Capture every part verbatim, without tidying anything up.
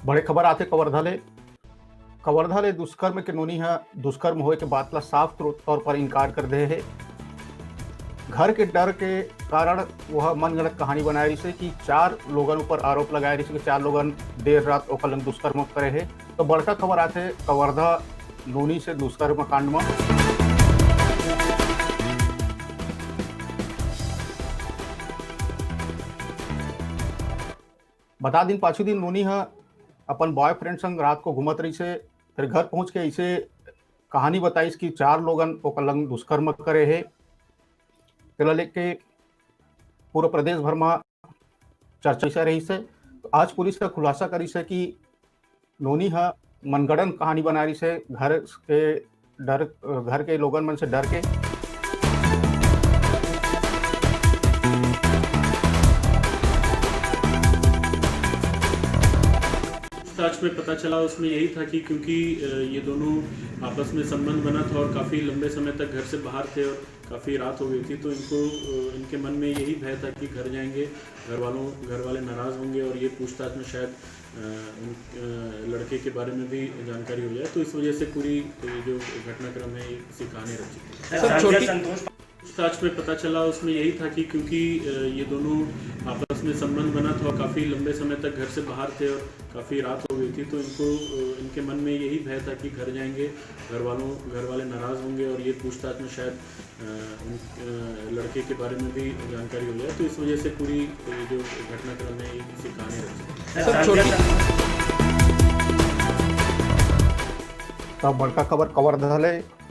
बड़े खबर आथे कवर्धा ले। कवर्धा ले दुष्कर्म के नोनी ह दुष्कर्म होए के बात ला साफ तौर पर इनकार कर दे हे। घर के डर के कारण वह मनगढ़ंत कहानी बनाए रहिसे कि चार लोगन ऊपर आरोप लगाए रहिसे कि चार लोगन देर रात ओकर लंग दुष्कर्म करे हे। तो बड़का खबर आथे कवर्धा नोनी से दुष्कर्म कांड म। बता दिन, पाछू दिन नोनी ह अपन बॉयफ्रेंड संग रात को घूमत रहिसे, फिर घर पहुंच के ऐसे कहानी बताइस कि चार लोगन ओकर लंग दुष्कर्म करे हे। तेला लेके पूरा प्रदेश भर म चर्चा रहिसे। तो आज पुलिस ह खुलासा करिस हे कि नोनी ह मनगढ़ंत कहानी बनाए रहिसे घर के डर, घर के लोगन मन से डर के। पूछताछ में पता चला, उसमें यही था कि क्योंकि, अ, ये दोनों आपस में संबंध बना था और काफ़ी लंबे समय तक घर से बाहर थे और काफ़ी रात हो गई थी, तो इनको, अ, इनके मन में यही भय था कि घर जाएंगे, घर वालों, घर वाले नाराज़ होंगे और ये पूछताछ में शायद, अ, उन, अ, लड़के के बारे में भी जानकारी हो जाए, तो इस वजह से पूरी ये जो घटनाक्रम है, ये इसी कहानी रची थी। सर, छोटी पूछताछ में पता चला, उसमें यही था कि क्योंकि, अ, ये दोनों आपस में संबंध बना था और काफ़ी लंबे समय तक घर से बाहर थे और काफ़ी रात हो गई थी, तो इनको, अ, इनके मन में यही भय था कि घर जाएंगे, घर वालों, घर वाले नाराज़ होंगे और ये पूछताछ में शायद, अ, उन, अ, लड़के के बारे में भी जानकारी हो जाए, तो इस वजह से पूरी ये जो घटनाक्रम है, इसी कहानी रची। सर, छोटी तो बड़का खबर कवर्धा ले।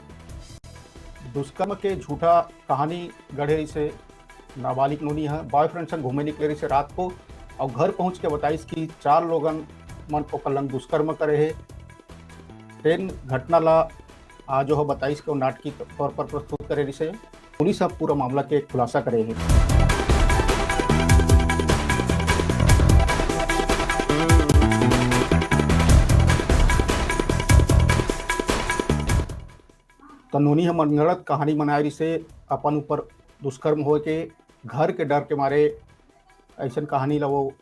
दुष्कर्म के झूठा कहानी गढ़े रहिसे नाबालिग नोनी ह। बॉयफ्रेंड संग घूमे निकले रहिसे रात को, और घर पहुंच के बताइस कि चार लोगन मन ओकर लंग दुष्कर्म करे हे। तेन घटना ला आज ओह बताइस के नाटकीय तौर पर प्रस्तुत करे रहिसे। पुलिस ह पूरा मामला के खुलासा करे हे। त नोनी ह मनगढ़ंत कहानी बनाए रहिसे, अपन ऊपर दुष्कर्म होए के घर के डर के मारे अइसन कहानी ला वो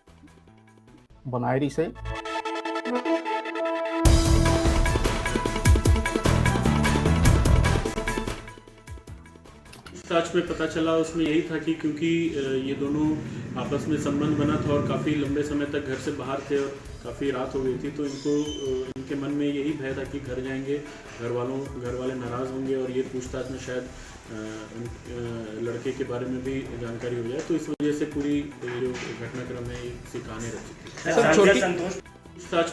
बनाए रहिसे। पूछताछ में पता चला, उसमें यही था कि क्योंकि, अ, ये दोनों आपस में संबंध बना था और काफ़ी लंबे समय तक घर से बाहर थे और काफ़ी रात हो गई थी, तो इनको, अ, इनके मन में यही भय था कि घर जाएंगे, घर वालों, घर वाले नाराज़ होंगे और ये पूछताछ में शायद, अ, उन, अ, लड़के के बारे में भी जानकारी हो जाए, तो इस वजह से पूरी ये जो घटनाक्रम है, इसी कहानी रची थी। सर, छोटी